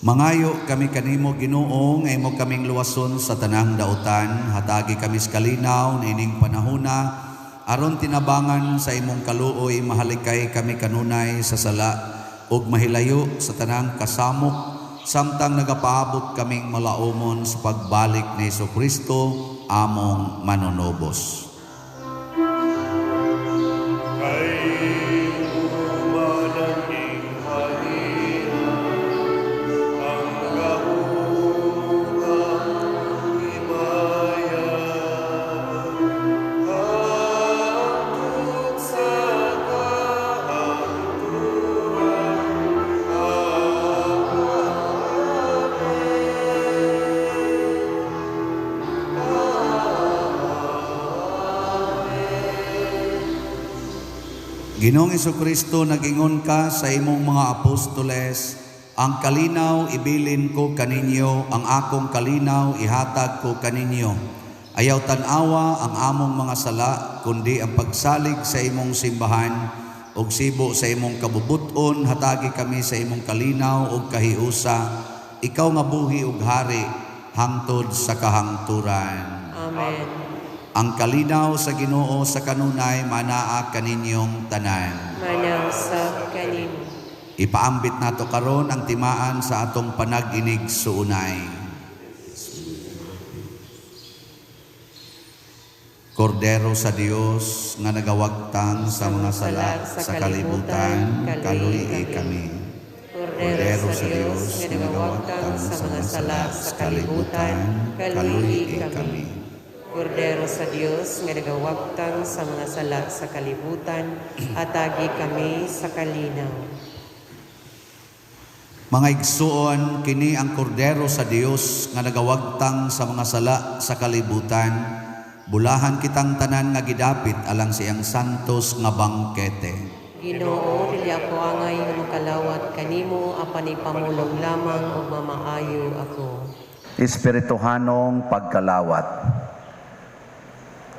Mangayo kami kanimo Ginoo nga imo kaming luwason sa tanang dautan, hatagi kami sa kalinaw niining panahona aron tinabangan sa imong kaluoy mahalikay kami kanunay sa sala ug mahilayo sa tanang kasamok samtang nagapaabot kaming malaumon sa pagbalik ni Hesukristo among manunubos. Ginoong Hesukristo, nagingon ka sa imong mga apostoles, ang kalinaw ibilin ko kaninyo, ang akong kalinaw ihatag ko kaninyo. Ayaw tan-awa ang among mga sala, kundi ang pagsalig sa imong simbahan, ug sibo sa imong kabubuton, hatagi kami sa imong kalinaw ug kahiusa. Ikaw nga buhi ug hari, hangtod sa kahangturan. Amen. Ang kalinaw sa Ginoo sa kanunay manaa kaninyong tanan. Manaa sa kanimo. Ipaambit nato karon ang timaan sa atong panag-inig suunay. Kordero sa Dios nga nagawagtang sa mga sala sa kalibutan, kaluy-i kami. Kordero sa Dios nga nagawagtang sa mga sala sa kalibutan, kaluy-i kami. Kordero sa Dios nga nagawagtang sa mga sala sa kalibutan, atagi kami sa kalinaw. Mga igsuon, kini ang kordero sa Dios nga nagawagtang sa mga sala sa kalibutan. Bulahan kitang tanan nga gidapit alang sa iyang santos nga bangkete. Ginoo, dili ako angay nga makalawat kanimo apan ipamulong lamang ug mamaayo ako. Espirituhanong pagkalawat.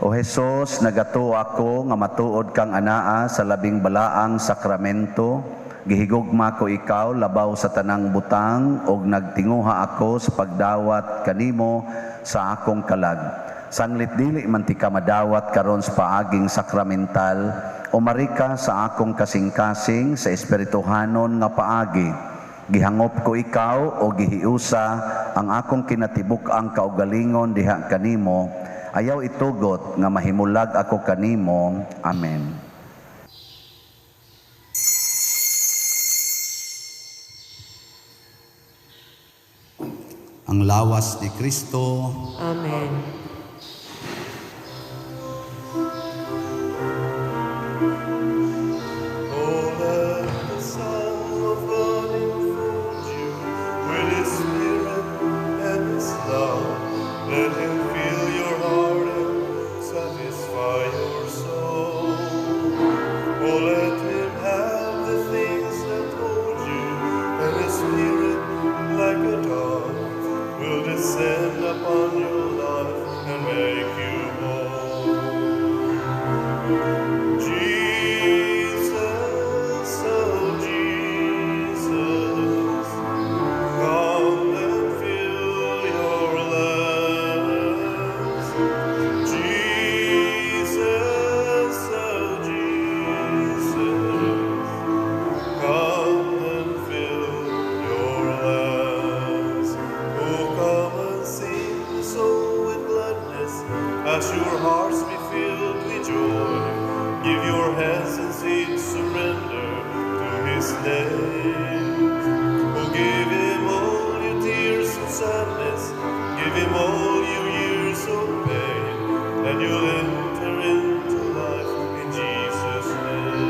O Hesus, nagatuo ako nga matuod kang anaa sa labing balaang sakramento. Gihigugma ko ikaw labaw sa tanang butang ug nagtinguha ako sa pagdawat kanimo sa akong kalag. Sanglit dili man tika madawat karon sa paaging sakramental, umarika sa akong kasing-kasing sa espirituhanon nga paagi. Gihangop ko ikaw o gihiusa ang akong kinatibuk-ang kaugalingon diha kanimo. Ayaw itugot nga mahimulag ako kanimo. Amen. Ang lawas ni Kristo. Amen. Oh, let the Son of God enfold you with His Spirit and His love. Let Him fill your heart and satisfy your soul. Oh, let Him have the things that hold you, and His Spirit, like a dove, will descend upon your life and make you whole. Jesus, oh Jesus, come and fill your lands. Jesus, oh Jesus, come and fill your lands. Oh, come and sing the soul with gladness, as your hearts be filled with joy. Give your hands and seed surrender to His name. Oh, give Him all your tears and sadness, give Him all your years of pain, and you'll enter into life in Jesus' name.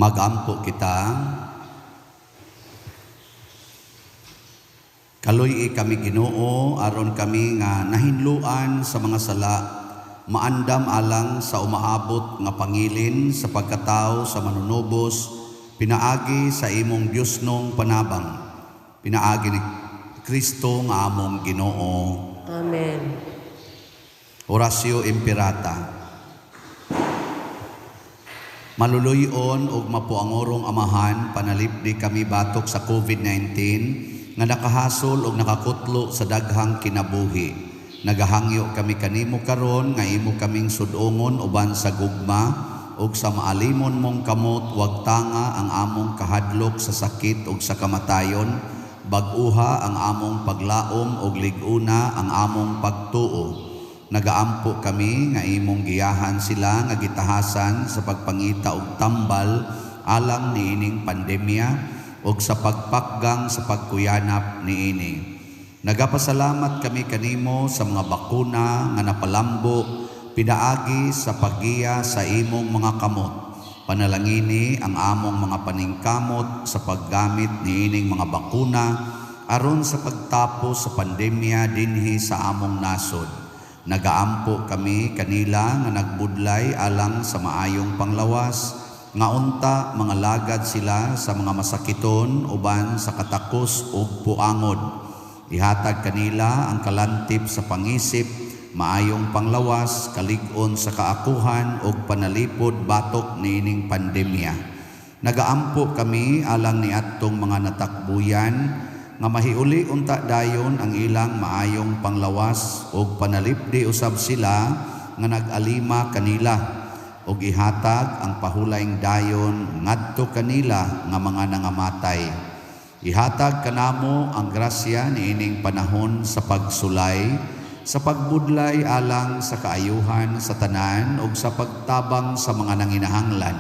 Magampo kita. Kaluy-i kami Ginoo aron kami nga nahinluan sa mga sala, maandam alang sa umaabot nga pangilin sa pagkatao sa manunubos, pinaagi sa imong Diyosnong panabang, pinaagi ni Kristo nga among Ginoo. Amen. Oratio Imperata. Maluluyon ug mapuangorong Amahan, panalipdi kami batok sa COVID-19 nga nakahasol ug nakakutlo sa daghang kinabuhi. Nagahangyo kami kanimo karon nga imo kaming sudongon uban sa gugma ug sa maalimon mong kamot, wag tanga ang among kahadlok sa sakit ug sa kamatayon, bag-uha ang among paglaom ug lig-una ang among pagtuo. Nagaampo kami nga imong giyahan sila nga gitahasan sa pagpangita og tambal alang niining pandemya ug sa pagpakgang sa pagkuyanap niini. Nagapasalamat kami kanimo sa mga bakuna nga napalambo pinaagi sa paggiya sa imong mga kamot. Panalangini ang among mga paningkamot sa paggamit niining mga bakuna aron sa pagtapos sa pandemya dinhi sa among nasod. Nagaampo kami kanila nga nagbudlay alang sa maayong panglawas, nga unta mga lagad sila sa mga masakiton uban sa katakos ug puangod. Ihatag kanila ang kalantip sa pangisip, maayong panglawas, kalig-on sa kaakuhan ug panalipod batok niining pandemya. Nagaampo kami alang niadtong mga natakbuyan nga mahiuli unta dayon ang ilang maayong panglawas ug panalipdi usab sila nga nag-alima kanila ug ihatag ang pahulayng dayon ngadto kanila nga mga nangamatay. Ihatag kanamo ang grasya niining panahon sa pagsulay, sa pagbudlay alang sa kaayuhan sa tanan ug sa pagtabang sa mga nanginahanglan.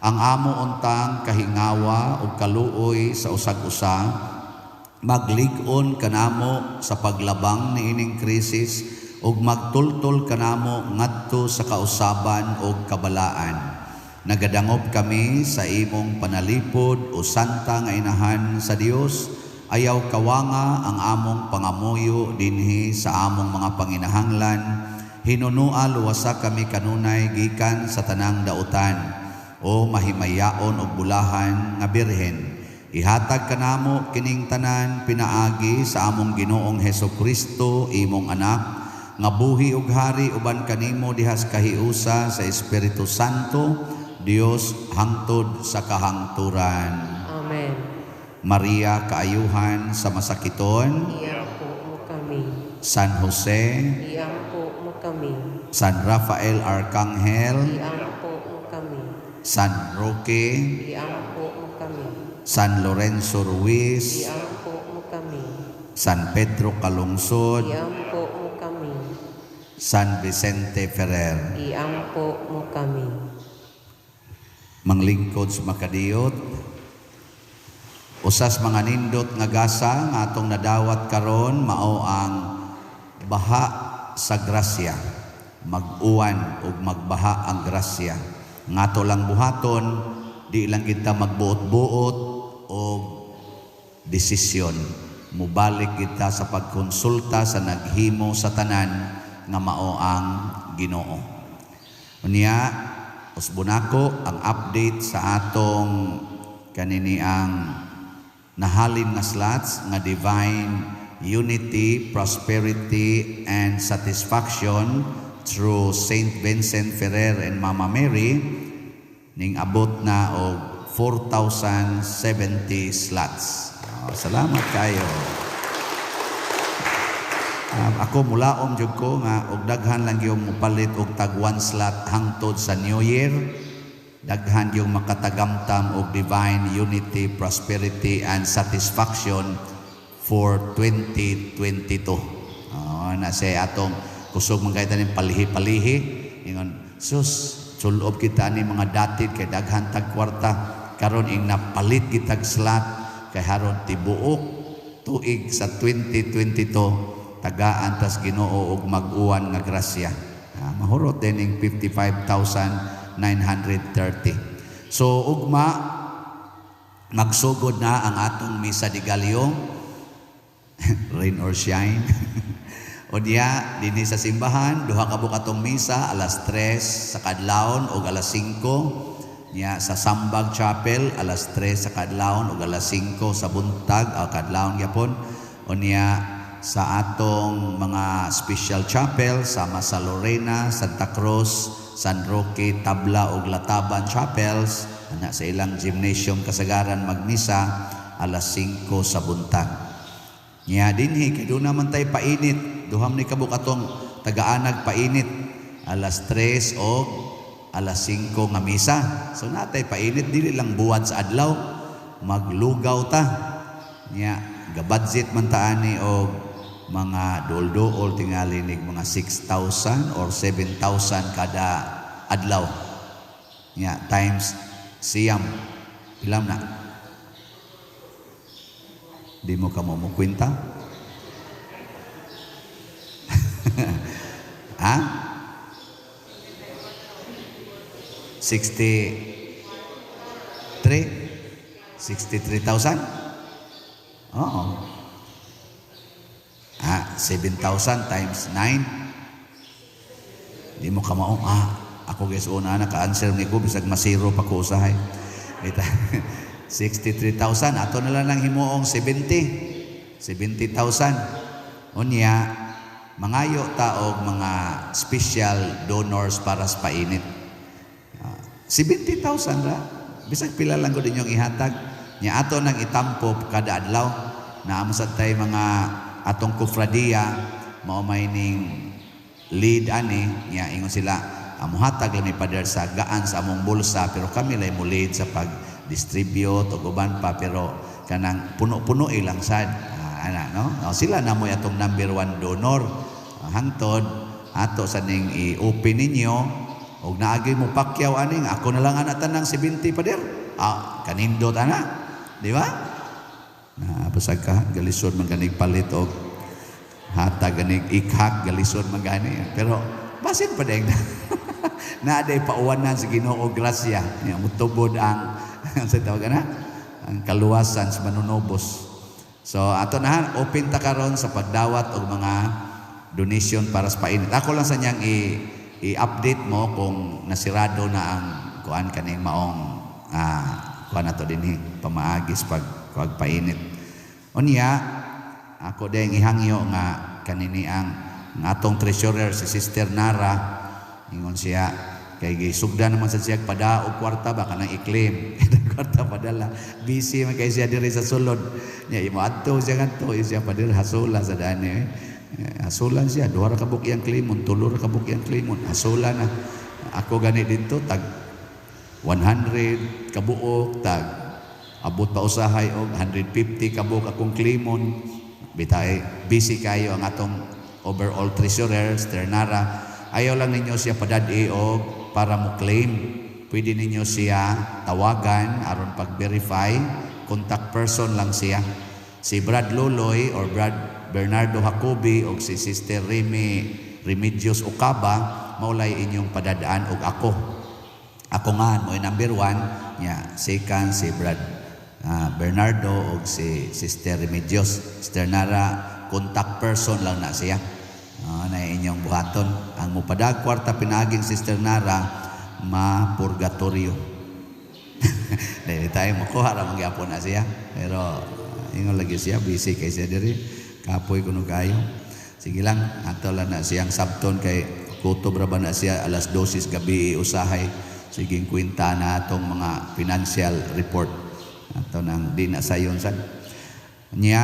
Ang amo untang kahingawa ug kaluoy sa usag-usa maglig-on kanamo sa paglabang niining krisis ug magtultol kanamo ngadto sa kausaban ug kabalaan. Nagadangop kami sa imong panalipod o santa nga inahan sa Dios. Ayaw kawanga ang among pangamuyo dinhi sa among mga panginahanglan. Hinunua luwasa kami kanunay gikan sa tanang dautan. O mahimayaon og bulahan nga Birhen, ihatag kanamo kining tanan pinaagi sa among Ginoong Heso Kristo, imong anak, nga buhi ug hari uban kanimo dihas kahiusa sa Espiritu Santo, Dios hangtod sa kahangturan. Amen. Maria, kaayuhan sa masakiton. Iampo mo kami. San Jose. Iampo mo kami. San Rafael Arcangel. Iampo mo kami. San Roque. Iampo mo kami. San Lorenzo Ruiz. Iampo mo kami. San Pedro Calungsod. Iampo mo kami. San Vicente Ferrer. Iampo mo kami. Manglingkod sa makadiyot, usas mga nindot nga gasa nga atong nadawat karon mao ang baha sa grasya. Mag-uwan ug magbaha ang grasya. Ngato lang buhaton, di lang kita magbuot-buot og desisyon. Mubalik kita sa pagkonsulta sa naghimo sa tanan nga mao ang Ginoo. Unya, usbon nako ang update sa atong kanini ang nahalin nga slots nga Divine Unity, Prosperity, and Satisfaction through Saint Vincent Ferrer and Mama Mary, ning abot na og 4,070 slots. Oh, salamat kayo. Ako mulaom jud ko nga og daghan lang gyud mopalit og tag one slot hangtod sa New Year. Daghan yung makatagamtam og Divine Unity, Prosperity, and Satisfaction for 2022. Oh, na siya atong kusog man kay tanin palihi-palihi. Ingon, sus, sulob kita ni mga datid kay daghan tag kwarta. Karon ing napalit kitag slot kay haron tibuok tuig sa 2022 tagaan tas Ginoo og mag-uwan nga grasya. Mahurot din ing 55,930. So ugma magsugod na ang atong Misa de Gallo, rain or shine. O diya dinhi sa simbahan, duha ka buok atong misa, alas 3 sa kadlawon og alas 5. Niya sa Sambag Chapel, alas 3 sa kadlawon og alas 5 sa buntag o kadlawon gyapon. O niya sa atong mga special chapel sama sa Lorena, Santa Cruz, San Roque, Tabla ug Lataban Chapels, ana sa ilang gymnasium kasagaran magmisa alas 5 sa buntag. Nya dinhi kay doon naman tay painit, duham ni kabuk atong tagaanag painit alas 3 og alas 5 nga misa. So natay painit, dili lang buwat sa adlaw, maglugaw ta. Nya gabudget man ta ani og mga duol-duol tingali nig mga 6,000 or 7,000 kada adlaw. Nya times siyam, pilam na? Di mo ka mo mukwenta? Ha? 63? 63,000? Oo. 7,000 times 9. Di mo kamao. Ako guys, una naka-answer ni ko, bisag masiro pa ko usahay. 63,000. Ato na lang ang himuong 70. 70,000. Unya, mangayo ta og mga special donors para sa painit. 70,000 ra. Bisag pila lang ko din yung ihatag. Nya ato nang itampo kada adlaw. Naamo sa tay mga atong kofradiya, mao may ning lead ani, nya ingon sila, amuhatag lang ni Pader sa gaan sa among bulsa, pero kami lay mo lead sa pag-distribute o uban pa, pero kanang puno-puno ilang sad. Ah, ana no? Oh, sila na mo atong number one donor. Ah, hangtod ato sa ning i-open ninyo og naagi mo pakyaw aning ako na lang ana tanang 70, pader. Ah, kanindot ana. Di ba? Na basag ka galisod man ganig palit og hatag ganig ikhak, galisod man gani. Pero basin pa dayng na day pauwanan sa Ginoo grasya nya mutubod ang sa tawag na ang kaluwasan sa manunubos. So ato na, open ta karon sa pagdawat og mga donation para sa painit. Ako lang sa niyang i-update mo kung nasirado na ang kuan kaning maong kuan nato dinhi pamaagis pag painit. Unya ako dayong ihangyo nga kanini ang atong treasurer si Sister Nara, ingon siya kay gisugda naman sa siya pada og kwarta ba kanang i-claim kwarta padala, busy man kay siya diri sa sulod nya imo adto siya ngadto siya padir hasula sa dani eh. Hasulan siya, duha ra ka buok iyang claimon, tulo ra ka buok iyang claimon, hasula na. Ako gani didto tag 100 kabuok, tag abot pa usahay og 150 kabuok akong claimon. Bitay busy kayo ang atong overall treasurer, Sister Nara. Ayaw lang ninyo siya padad-i og para mo claim. Pwede ninyo siya tawagan aron pag-verify, contact person lang siya. Si Brad Loloy or Brad Bernardo Jacobi og si Sister Remy Remedios Ocaba maulay inyong padadaan og ako. Ako nga mo number 1 nya, second si Brad Bernardo og si Sister Remedios. Sister Nara contact person lang na siya. Na inyong buhaton. Ang mupadag kwarta pinaaging Sister Nara ma-purgatorio. Dili tayo makuha ra mangyapon na siya. Pero ingon lagi siya busy kay siya diri. Kapoy kuno kayo. Sige lang, ato lang na siyang sabton kay kutob ra ba na siya alas 12 gabi usahay. Sige kwenta na atong mga financial report. Ato nang di na sayon sad. Nya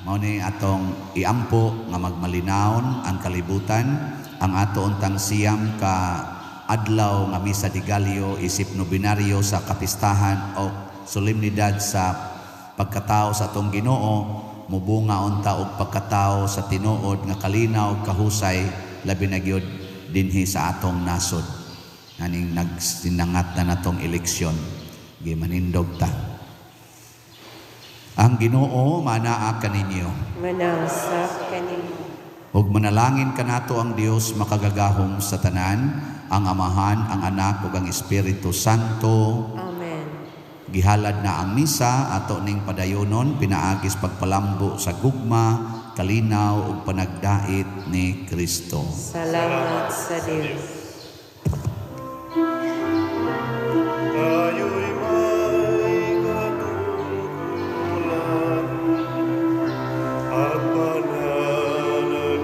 mao ni atong iampo nga magmalinawon ang kalibutan, ang ato untang 9 ka adlaw nga Misa de Gallo isip nobinaryo sa kapistahan o solemnidad sa pagkatao sa atong Ginoo, mubunga unta og pagkatao sa tinuod nga kalinaw kahusay labi na gyud dinhi sa atong nasod. Aning nagsinangat na natong eleksyon, gimanindog ta. Ang Ginoo manaa kaninyo. Manausap kaninyo. Ug manalangin kanato ang Dios makagagahom sa tanan, ang Amahan, ang Anak ug ang Espiritu Santo. Amen. Gihalad na ang misa ato ning padayonon pinaagis pagpalambo sa gugma, kalinaw ug panagdait ni Kristo. Salamat sa Dios. Tayo'y may katungkulan at pananagutan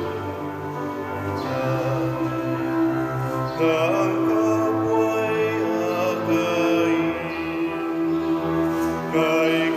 na ang kapwa'y akayin kay